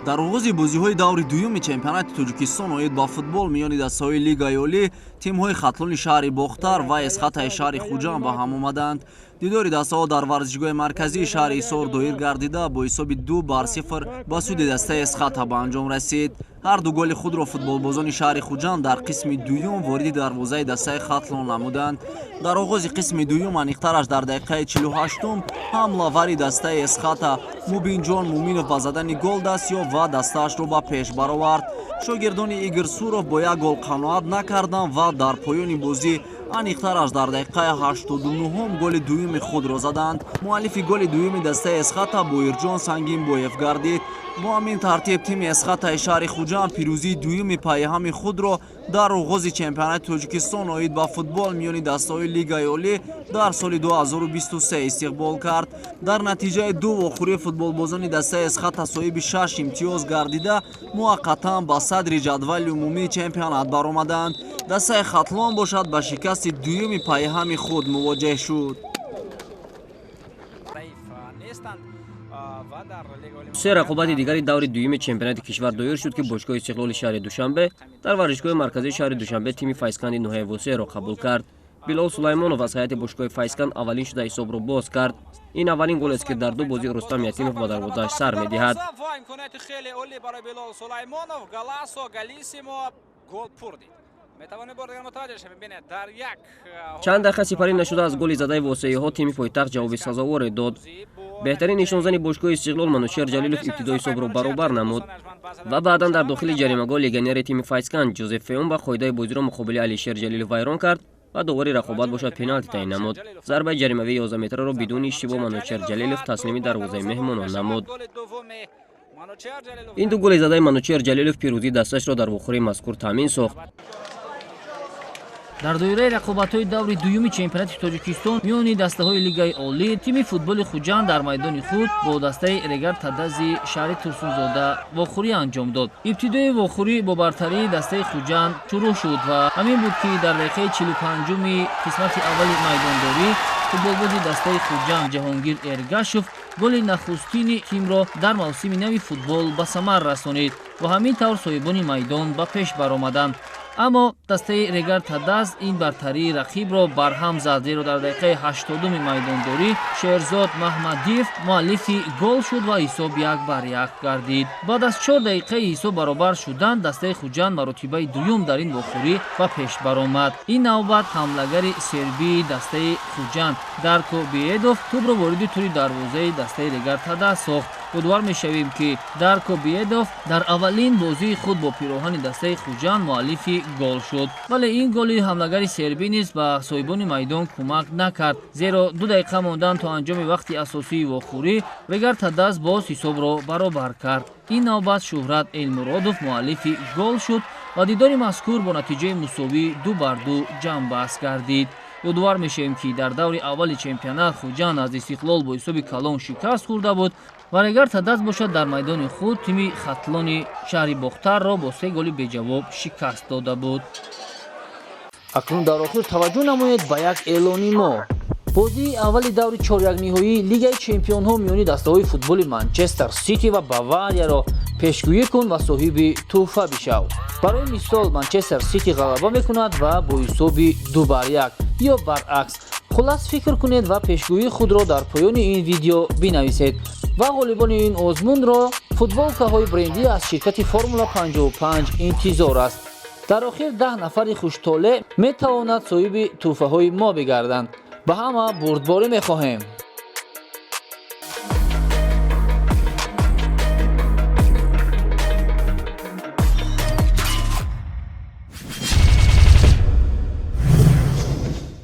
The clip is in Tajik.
Дар оғози бозиҳои даври дуюми чемпионати Тоҷикистон оид ба футбол миёни дастаҳои Лигаи Олӣ тимҳои Хатлони шаҳри Бохтар ва Эсхатаи шаҳри Хуҷанд ба ҳам омаданд. Дидори дастаҳо дар варзишгоҳи марказии шаҳри Ҳисор доир гардида, бо ҳисоби 2-0 ба суди дастаи Эсхата ба анҷом расид. Ҳар ду голи худро футболбозони шаҳри Хуҷанд дар қисми дуюм вориди дарвозаи дастаи Хатлон намуданд. Дар оғози қисми дуюм, аниқтараш дар дақиқаи 48-ум, ҳамлавари дастаи Эсхата Мубинҷон Муминов ба задани гол даст ёфт ва дастаашро ба пеш баровард. Шогирдони Игор Суров бо як гол қаноат накарданд ва дар поёни бозӣ, аниқтараш дар дақиқаи 89-ум, голи дуюми худро заданд. Муаллифи голи дуюми дастаи Эсхата Боирҷон Сангинбоев гардид. Бо ҳамин тартиб тими Эсхатаи шаҳри Хуҷанд пирӯзии дуюми пайҳами худро дар оғози чемпионати Тоҷикистон оид ба футбол миёни дастаҳои Лигаи Олӣ дар соли 2023 истиқбол кард. Дар натиҷаи ду вохӯрии футболбозони дастаи Эсхата соҳиби шаш имтиёз гардида, муваққатан ба садри ҷадвали умумии чемпионат баромаданд. Дастаи Хатлон бошад, ба шикасти дуюми пайҳами худ мувоҷеҳ шуд. Нестанд ва дар Лигаи Олӣ. Се рақобати дигари даври дуюми чемпионати кишвар доир шуд, ки бошгоҳи Истиқлоли шаҳри Душанбе дар варзишгоҳи марказии шаҳри Душанбе тими Файзканди ноҳияи Восеъро қабул кард. Билол Сулаймонов аз ҳайати бошгоҳи Файзканд аввалин шуда ҳисобро боз кард. Ин аввалин голест, ки дар ду бозӣ Рустам Ятимов ба дарвозааш сар медиҳад. Ва имконияти хеле олӣ барои Билол Сулаймонов. Галасо галисимо гол пур дид. Метавонем бор дигар мутаваҷҷеҳ шавем. Бинед, дар як Чанд дақиқа сипарӣ нашуда аз голи задаи восеиҳо, тими пойтахт ҷавоби сазоворе дод. Беҳтарин нишонзани бошгоҳи Истиқлол Манучер Ҷалилов ибтидои ҳисобро баробар намуд ва баъдан дар дохили ҷаримагоҳ легионери тими Файзканд Ҷозеф Феумба қоидаи бозиро муқобили Алишер Ҷалилов вайрон кард ва довари рақобат бошад, пеналти таъин намуд. Зарбаи ҷаримавии 11 метраро бидуни иштибоҳ Манучер Ҷалилов таслими дарвозаи меҳмонон намуд. Ин ду голи задаи Манучер Ҷалилов пирӯзии дасташро дар вохӯрии мазкур таъмин сохт. Дар доираи рақобатҳои даври дуюми чемпионати Тоҷикистон миёни дастаҳои Лигаи Олӣ тими футболи Хуҷанд дар майдони худ бо дастаи Регар Тадази шаҳри Турсунзода вохӯрӣ анҷом дод. Ибтидои вохӯрӣ бо бартарии дастаи Хуҷанд шурӯъ шуд ва ҳамин буд, ки дар дақиқаи 45-уми қисмати аввали майдондорӣ футболбози дастаи Хуҷанд Ҷаҳонгир Эргашев голи нахустини тимро дар мавсими нави футбол ба самар расонид ва ҳамин тавр соҳибони майдон ба пеш баромаданд. Аммо дастаи Регар Тадаз ин бартарии рақибро барҳам зад, зеро дар дақиқаи 80-уми майдондорӣ Шерзод Маҳмадиев муаллифи гол шуд ва ҳисоб 1-1 гардид. Баъд аз 4 дақиқаи ҳисоб баробар шудан, дастаи Хуҷанд маротибаи дуюм дар ин вохӯрӣ ба пеш баромад. Ин навбат ҳамлагари сербии дастаи Хуҷанд Дарко Биедов тӯбро вориди тури дарвозаи дастаи Регар Тадаз сохт. Ёдовар мешавем, ки Дарко Биедов дар аввалин бозии худ бо пироҳани дастаи Хуҷанд муаллифи гол шуд. Вале ин голи ҳамлагари сербӣ низ ба соҳибони майдон кӯмак накард, зеро 2 дақиқа мондан то анҷоми вақти асосии вохӯрӣ Регар Тадаз боз ҳисобро баробар кард. Ин навбат Шӯҳрат Элмуродов муаллифи гол шуд ва дидори мазкур бо натиҷаи мусовӣ 2-2 ҷамъбаст гардид. Ёдовар мешавем, ки дар даври аввали чемпионат Хуҷанд аз Истиқлол бо ҳисоби калон шикаст хӯрда буд ва Регар Тадаз бошад, дар майдони худ тими Хатлони шаҳри Бохтарро бо се голи беҷавоб шикаст дода буд. Акнун дар охир таваҷҷӯҳ намоед ба як эълони мо. Бозии аввали даври чорякниҳоии Лигаи чемпионҳо миёни дастаҳои футболи Манчестер Сити ва Баварияро пешгӯӣ кун ва соҳиби тӯҳфа бишав. Барои мисол, Манчестер Сити ғалаба мекунад ва бо ҳисоби 2-1 ё баръакс. Хулас, фикр кунед ва пешгӯии худро дар поёни ин видео бинависед ва ғолибони ин озмунро футболкаҳои брендӣ аз ширкати Формула 55 интизор аст. Дар охир 10 нафари хуштолеъ метавонад соҳиби тӯҳфаҳои мо бигарданд. Ба ҳама бурдборӣ мехоҳем.